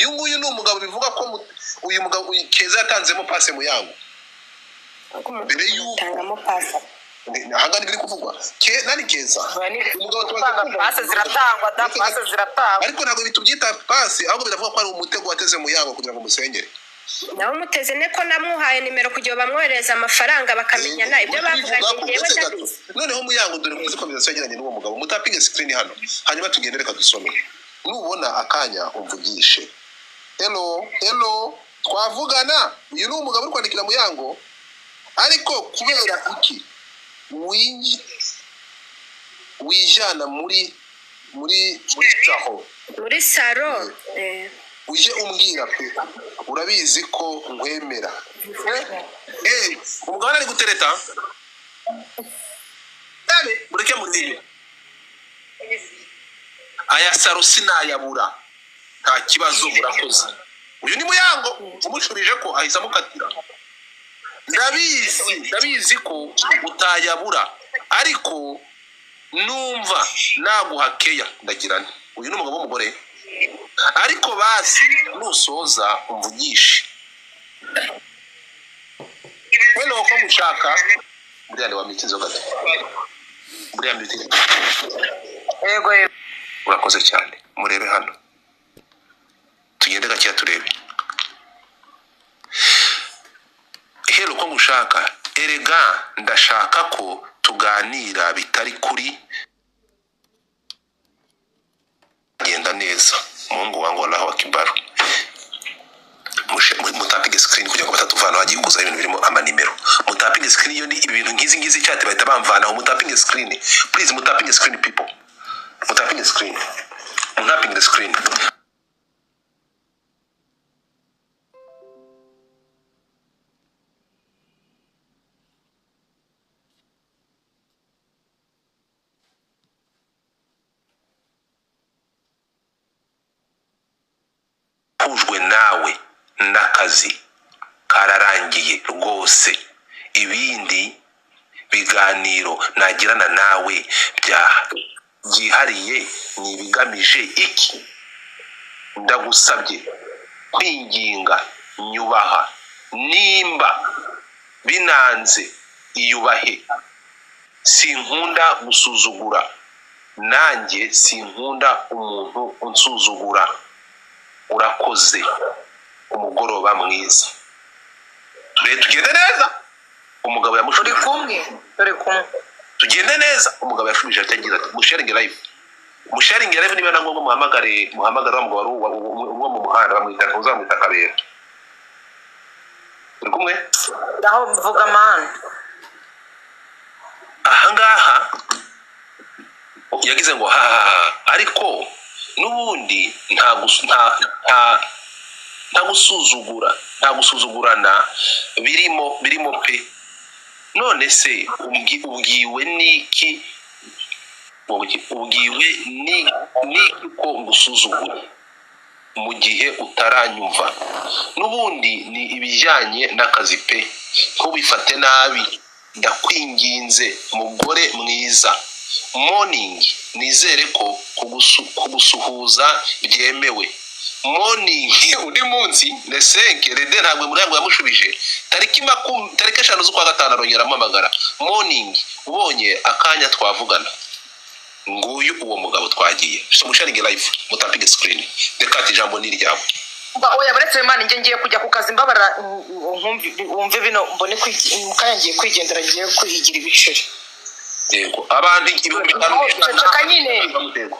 Uyu nguyu ni umugabo bivuga ko uyu mugabo, uyu Keza, yatanzemo passe Muyango mbere y'uko Tangamo passe. Ahangaha ntibiri kuvugwa. Nani Keza, umugabo tumaze Gutanga kumva. passe ziratangwa da, passe ziratangwa. Ariko ntabwo bitubyita passe, ahubwo biravuga ko ari umutego wateze Muyango kugira ngo musengere. Nawe umuteze ne ko namuhaye nimero kugira ngo bamwoherereze amafaranga bakamenyana ibyo bavuganye, njyewe Uretse gato. ndabizi. Noneho Muyango, dore muzi conversation yagiranye n'uwo mugabo. Mutapinge screen hano, hanyuma tugende. Reka dusome. Nubona akanya umvugishe. Hello, hello, twavugana? Uyu ni umugabo uri kwandikira Muyango, ariko kubera iki wijyana muri saho? Muri salon. Ujye umbwira pe, urabizi ko nkwemera. Umugabo ari gutereta. Abe, mureke murebe aya salon sinayabura, nta kibazo, murakoze. Uyu ni Muyango umushubije ko ahise amukatira. Ndabizi, ndabizi ko utayabura, ariko numva naguha keya. Ndagira nti uyu ni umugabo w'umugore, ariko basi nusoza umvugishe wenda uko mushaka. Buriya ni wamwita inzoga gato, buriya mwita. Yego. Urakoze cyane. Murebe hano, tugende gakeya turebe. Hero, ko ngushaka erega, ndashaka ko tuganira bitari kuri genda neza. Mungu wangu, Allahu akibaru. Mutapinge screen kugira ngo batatuvanaho. Hagiye kuza ibintu birimo amanimero. Mutapinge screen. Iyo ni ibintu nk'izi ngizi chat bahita bamvanaho. Mutapinge screen, please. Mutapinge screen, people. Mutapinge screen, mutapinge the screen. Hujwe nawe n'akazi kararangiye rwose. Ibindi biganiro nagirana nawe bya byihariye ni ibigamije iki? Ndagusabye kwinginga, nyubaha. Nimba binanze, iyubahe. Sinkunda gusuzugura, nanjye sinkunda umuntu unsuzugura. Urakoze, umugoroba mwiza. Turebe, tugende neza. Umugabo Turi yamushubije. kumwe, turi kumwe. Tugende neza. Umugabo yashubije atagira ati musharinge live, musharinge live. Niba na ngombwa muhamagare, muhamagare wa mugabo wari uwo mu muhanda bamwita, uzamwita Kabera. Turi kumwe. Ngaho mvuga mani. Ahangaha yagize ngo hahaha, ariko n'ubundi nta gusuzugura, nta gusuzugurana birimo, birimo pe. None se ubwiwe n'iki? Ubwiwe n'iki ko ngusuzugura mu gihe utaranyumva? N'ubundi ni ibijyanye n'akazi pe, ntubifate nabi, ndakwinginze mugore mwiza. Morning, nizere ko kugusuhuza byemewe. Morning. Undi munsi le 5 rede, ntabwo Muyango yamushubije. Tariki 5 z'ukwa gatanu arongera amuhamagara. Morning, ubonye akanya twavugana? Nguyu uwo mugabo. Twagiye musharinge live, mutapinge screen. Reka ati ijambo ni iryawe. Oya, baretse mani, njye ngiye kujya ku kazi. Mbabara wumve bino mbone mu kanya ngiye kwigendera, ngiye kwihigira ibiceri. Yego, abantu 5000. Ceceka nyine. Yego.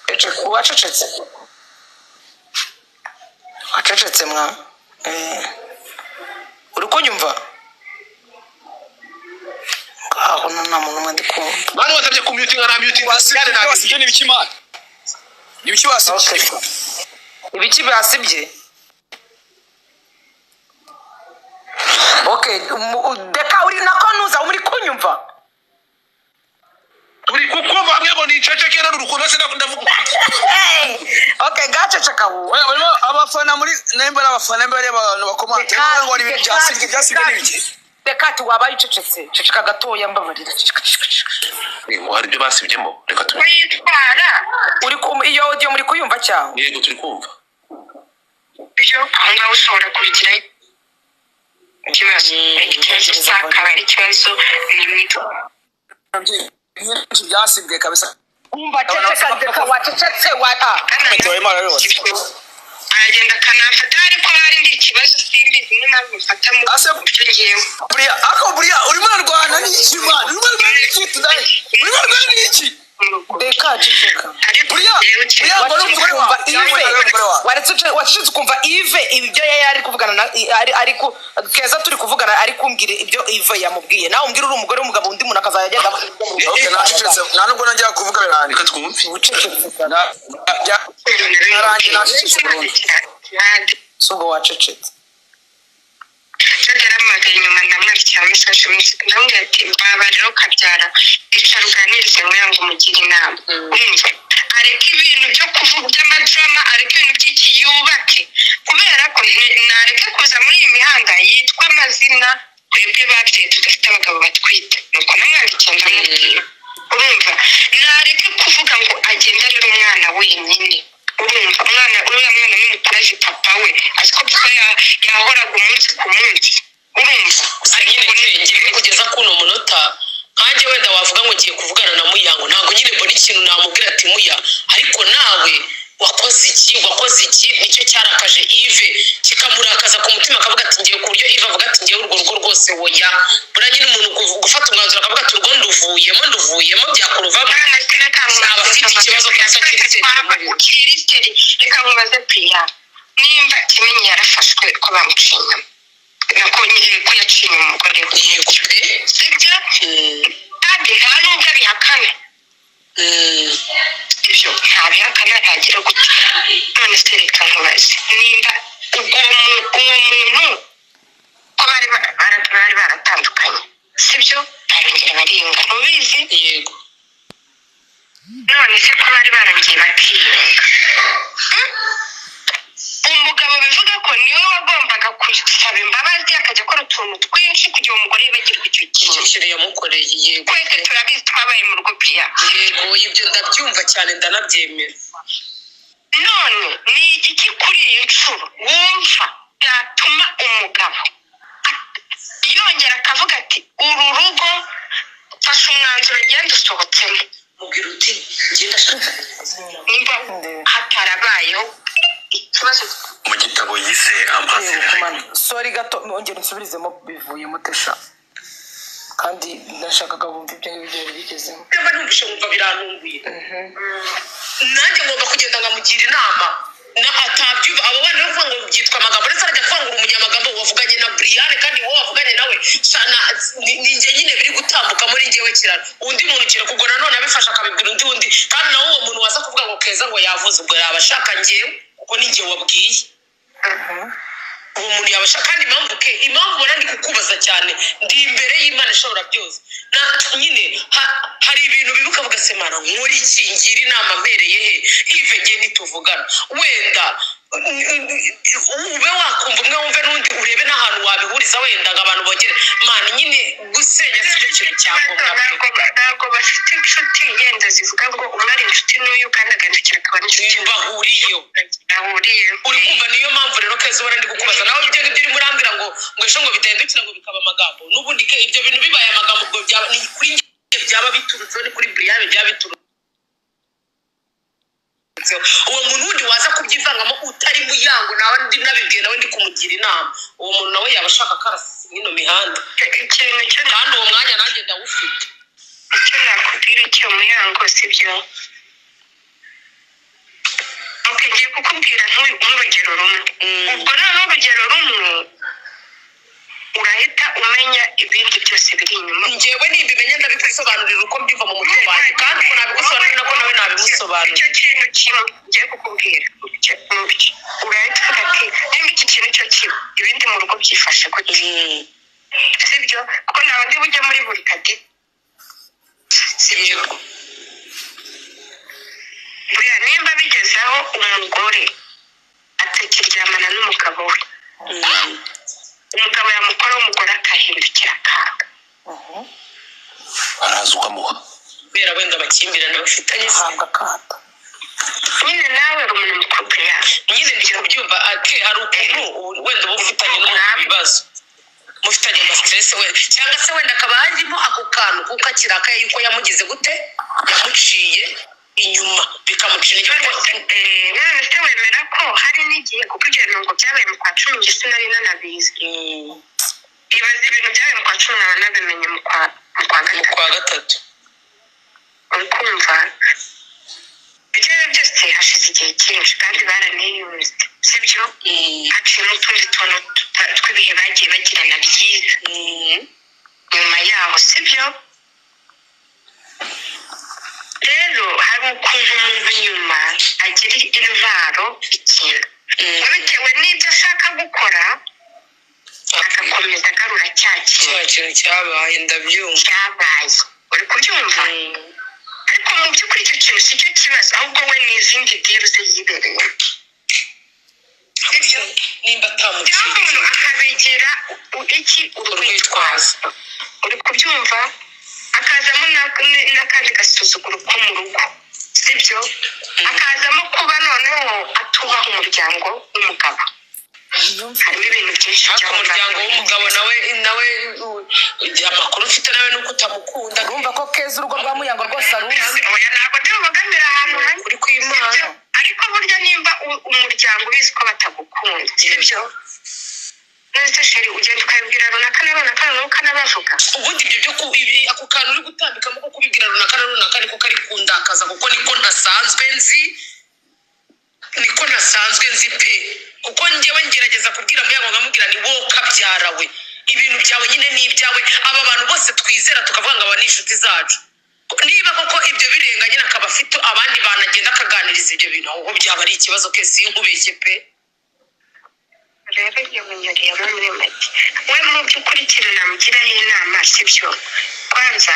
Ceceka, wacecetse, wacecetse mwa. Uri kunyumva? Ngaho nta muntu umwe ndi kumva. Bari wasabye ku mutinga na mutinga. Wasibye, wasibye ni ibiki mani? Ni ibiki wasibye? Okay. Ibiki basibye? Okay, deka uri nako nuza muri kunyumva? Turi kukumva hamwe ngo niceceke none urukundo se ndavuga. Okay, gaceceka wowe. Oya, barimo abafana muri nemba n'abafana, nemba ari abantu bakomanta ngo hari ibintu byasibwe. Byasibwe ni ibiki? Reka wabaye ucecetse, ceceka gatoya, mbabarira, ceceka, ceceka, ceceka. Ngo hari ibyo basibyemo, reka tube. Uri iyo audio muri kuyumva cyangwa? Yego, turi kumva. Byo aho ngaho ushobora kubigira ikibazo, ikibazo akaba ari ikibazo ni mwiza. Byinshi byasibwe kabisa. Umva, ceceka ndeka, wacecetse wa ah. Aragenda akanamfata, ariko hari ndi ikibazo, simbizi n'impamvu mfata mu buryo ngewe. Buriya ako buriya urimo urarwana n'iki, man? Urimo urarwana n'iki today? Urimo urarwana n'iki? Reka, ceceka. Ariko Buriya ngewe buriya ngo ni umugore wawe ukumva cyangwa Ive ntabwo ari umugore wawe? Waretse wacecetse ukumva Ive ibyo yari ari kuvugana na ari ku Keza turi kuvugana, ari kumbwira ibyo Ive yamubwiye. Nawe umbwira, uri umugore w'umugabo, undi muntu akazajya agenda avuga ibyo mu rugo. Okay, nacecetse, nta nubwo nongera kuvuga, birangiye. Reka twumve. Ucecetse. Byarangiye, nacecetse burundu. Si ubwo wacecetse? Yarampamagaye nyuma, ndamwandikira message, ndamubwira ati: "Mbabarira ukabyara, icara uganirize ngo umugire inama, urumva, areke ibintu byo kuvuga by'amadrama, areke ibintu by'iki, yubake, kubera ko nareke kuza muri iyi mihanda yitwa amazina twebwe babyeyi tudafite abagabo batwite." Nuko namwandikiye, ndamubwira, urumva, nareke kuvuga ngo agende arera umwana wenyine. Urumva, umwana, uriya mwana ni mukuru, azi papa we, azi ko papa yahoraga umunsi ku munsi, urumva. Gusa nyine ke ngewe kugeza kuno munota, nkanjye wenda wavuga ngo ngiye kuvugana na Muyango, ntabwo nyine mbona ikintu namubwira ati: "Muya, ariko nawe wakoze iki, wakoze iki?" Nicyo cyarakaje Ive, kikamurakaza ku mutima, akavuga ati ngewe, ku buryo Ive avuga ati: "Ngewe urwo rugo rwose woya." Buriya nyine umuntu gufata umwanzuro akavuga ati: "Urwo nduvuyemo, nduvuyemo," byakuruvamo, aba afite ikibazo kabisa kiri muri we. Kiriseri, reka nkubaze Priya, nimba Kimenyi yarafashwe ko bamuciye inyuma, nako ko yaciye inyuma umugore we, Yego pe. sibyo? Kandi nta nubwo abihakana. Ibyo ntabihakana, ntagira gute. None se reka nkubaze, nimba ubwo uwo muntu ko bari baratandukanye, sibyo, barongera bariyunga, ntubizi? Yego. None se ko bari barongeye bakiyunga, Umugabo bivuga ko niwe wagombaga gusaba imbabazi, akajya akora utuntu twinshi kugira umugore yibagirwe icyo Icyo kintu. kintu yamukoreye, yego. Twese turabizi, twabaye mu rugo, Priya. Yego, ibyo ndabyumva cyane, ndanabyemera. None ni igiki kuri iyi nshuro wumva byatuma umugabo yongera akavuga ati: "Uru rugo mfashe umwanzuro, ngenda usohotsemo"? Mubwira uti: "Njye ndashaka." Nimba hatarabayeho ikibazo. Mu gitabo yise amasezerano. Sorry gato, ongera unsubirizemo, bivuyemo tesha, kandi nashakaga bumva ibyo ngibyo byari bigezemo. Mba numvise, nkumva birantunguye. Nanjye ngomba kugenda nkamugira inama na atabyumva. Abo bana rero kuvuga ngo byitwa amagambo, ndetse arajya kuvuga ngo uri umunyamagambo, wavuganye na Brian, kandi wowe wavuganye nawe shana ni njye nyine biri gutambuka muri njyewe kiraro, undi muntu kira ubwo nanone abifasha akabibwira undi wundi, kandi nawe uwo muntu waza kuvuga ngo Keza ngo yavuze, ubwo yaba ashaka njyewe, kuko ni njye wabwiye uwo muntu yaba ashaka. Kandi impamvu ke, impamvu ubona ndi kukubaza cyane, ndi imbere y'Imana ishobora byose, na nyine hari ibintu bibuka ukavuga: "Se Mana, nkora iki? Ngira inama mpereye he?" Ive ngiye ntituvugana, wenda ube wakumva umwe, wumve n'undi, urebe n'ahantu wabihuriza, wenda ngo abantu bongere mana nyine gusenya si cyo kintu cyangombwa pe. Ntabwo bafite inshuti yenda zivuga ngo umwe ari inshuti n'uyu, kandi agahindukira akaba n'inshuti bahuriyeho. Bahuriyeho. Uri kumva, niyo mpamvu rero Keza ubona ndi kukubaza nawe ibyo ngibyo urimo urambwira ngo ejo ngo bidahindukira ngo bikaba amagambo. N'ubundi ke ibyo bintu bibaye amagambo, ubwo byaba ni kuri njye byaba biturutseho, ni kuri Brian byaba biturutseho. Uwo muntu wundi waza kubyivangamo utari Muyango, nawe ndi nabibwiye, nawe ndi kumugira inama, uwo muntu nawe yaba ashaka karasisi mw'ino mihanda. Ikintu cyo Kandi uwo mwanya nanjye ndawufite. Icyo nakubwira cyo, Muyango, sibyo? Ok, ngiye kukubwira nk'urugero rumwe. Ubwo noneho urugero rumwe urahita umenya ibindi byose biri inyuma. Njyewe nimbimenya ndabigusobanurira uko mbyumva mu mutwe wanjye, kandi uko nabigusobanurira nako nawe nabimusobanurira. Icyo kintu kimwe ngiye kukubwira, urahita uvuga ati: "Nimba iki kintu cyo kiba, ibindi mu rugo byifashe gute?" Sibyo? Kuko ntawe ndi bujye muri buri kadi, sibyo? Yego. Buriya nimba bigeze aho umugore atakiryamana n'umugabo we, umugabo yamukoraho umugore akahindukira akanga, Araza ukamuha. Kubera wenda amakimbirane bafitanye se. Ahabwa akato. Nyine nawe uri umuntu mukuru, buriya. Nyine ndi kubyumva ake hari ukuntu Stress we, cyangwa se wenda akaba harimo ako kantu kuko akirakaye yuko yamugize gute, yamuciye inyuma bikamuca intege kuko None se wemera ko hari n'igihe, kuko ibyo bintu ngo byabaye mu kwa 10, njye sinari nanabizi. Ibaze ibintu byabaye mu kwa 10 nkaba nabimenye mu kwa mu gatatu. Kwa gatatu. Uri kumva, ibyo ari byo byose hashize igihe cyinshi kandi baraniyunze, sibyo? Haciyemo utundi tuntu tw'ibihe bagiye bagirana byiza nyuma yaho, sibyo? Rero hari ukuntu umuntu nyuma agira intwaro, ikintu bitewe n'ibyo ashaka gukora, agakomeza agarura cya kintu. Cya kintu cyabaye, ndabyumva. Cyabaye, uri kubyumva? Ariko mu by'ukuri icyo kintu si cyo kibazo, ahubwo we ni izindi deal ze yibereyemo. Ibyo nimba atamuciye Cyangwa umuntu akabigira iki, urwitwazo, uri kubyumva? Akazamo n'akandi gasuzuguro ko mu rugo, sibyo? Akazamo kuba noneho atubaha umuryango w'umugabo. Harimo ibintu byinshi. Ariko umuryango w'umugabo nawe amakuru mfite nawe ni uko utamukunda. Urumva ko Keza urugo rwa Muyango rwose aruzi. Oya, ntabwo ndi bubogamire ahantu hamwe. Uri kwimana. Sibyo? Ariko burya nimba umuryango ubizi ko batagukunda, sibyo? None chéri, ugenda ukabibwira runaka na runaka na runaka n'abavuga. Ubundi ibyo byo ako kantu uri gutambikamo ko kubibwira runaka na runaka niko kari kundakaza, kuko niko ntasanzwe nzi, niko ntasanzwe nzi pe. Kuko njyewe ngerageza kubwira Muyango, nkamubwira ni wowe kabyara we, ibintu byawe nyine ni ibyawe. Aba bantu bose twizera tukavuga ngo aba ni inshuti zacu, niba koko ibyo birenga nyine akaba afite abandi bantu agenda akaganiriza ibyo bintu, ahubwo byaba ari ikibazo kesi nkubeshye pe. Rero iyo bunyuriyemo muri make, we mu by'ukuri ikintu namugiraho inama, sibyo? Kwanza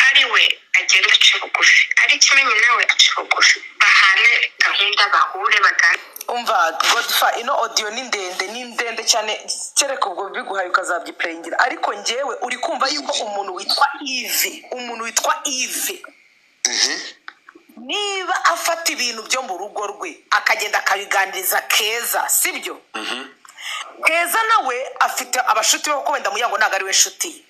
ari we agenda aca bugufi, ari Kimenyi nawe aca bugufi, bahane gahunda, bahure, baganire. Umva Godfa, ino audio ni ndende, ni ndende cyane, kereka ubwo biguhaye ukazabyiplayingira. Ariko njyewe uri kumva yuko umuntu witwa Yves, umuntu witwa Yves, niba afata ibintu byo mu rugo rwe akagenda akabiganiriza Keza, sibyo? Keza nawe afite abashuti be, kuko wenda Muyango ntabwo ari we nshuti ye.